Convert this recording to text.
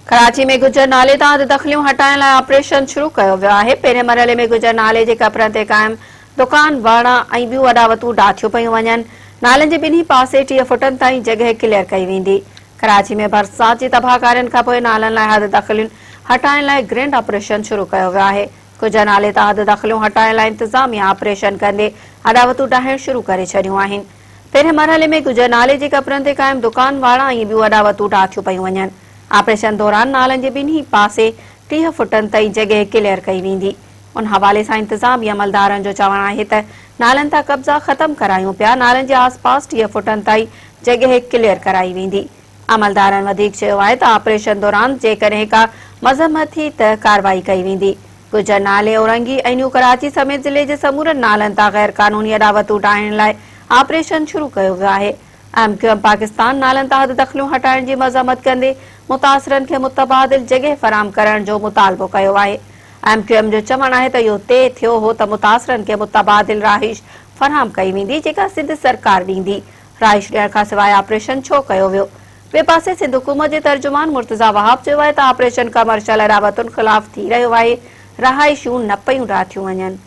ڪراچي ۾ گجر نالي تان حددخليون هٽائڻ لاء آپريشن شروع ڪيو ويو آهي، پهرين مرحلي ۾ گجر نالي جي ڪپرن تي قائم دڪان، واڙا ۽ ٻيون اڏاوتون ڊاٿيون پيون وڃن، نالن جي ٻنهي پاسي 30 فٽن تائين جڳهه ڪليئر ڪئي ويندي. ڪراچي ۾ برسات جي تباهڪارين کانپوء نالن لاء حددخليون هٽائڻ لاء گرينڊ آپريشن شروع ڪيو ويو آهي. ڪجهه نالي تان حددخليون هٽائڻ لاء انتظاميا آپريشن ڪندي اڏاوتون ڊاهڻ شروع ڪري ڇڏيون آهن. پهرين مرحلي ۾ ڪجهه نالي جي ڪپرن تي قائم دڪان، واڙا ۽ ٻيون اڏاوتون ڊاٿيون پيون وڃن. آپريشن دوران نالن جي ٻنهي پاسي 30 فٽن تائين جڳهه ڪليئر ڪئي ويندي. ان حوالي سان انتظامي عملدارن جو چوڻ آهي ته نالن تان قبضا ختم ڪرايون پيا، نالن جي آس پاس 30 فٽن تائين جڳهه ڪليئر ڪرائي ويندي. عملدارن وڌيڪ چيو آهي ته آپريشن دوران جيڪڏهن ڪا مذمت ٿي ته ڪارروائي ڪئي ويندي. گجر نالي، اورنگي ۽ نيو ڪراچي سميت ضلعي جي سمورن نالن تان غير قانوني اڏاوتون ڊاهڻ لاء آپريشن شروع ڪيو ويو آهي. ايم ڪيو ايم پاڪستان نالن تان حددخليون هٽائڻ جي مذمت ڪندي متاثرن کي متبادل جڳهه فراهم ڪرڻ جو مطالبو ڪيو آهي. ايم ڪيو ايم جو چوڻ آهي ته اهو طئي ٿيو هو ته متاثرن کي متبادل رهائش فراهم ڪئي ويندي جيڪا سنڌ سرڪار ڏيندي. رهائش ڏيڻ کانسواء آپريشن ڇو ڪيو ويو؟ ٻئي پاسي سنڌ حڪومت جي ترجمان مرتضيٰ وهاب چيو آهي ته آپريشن ڪمرشل اڏاوتن خلاف ٿي رهيو آهي، رهائشون نه پيون ڊاٿيون وڃن.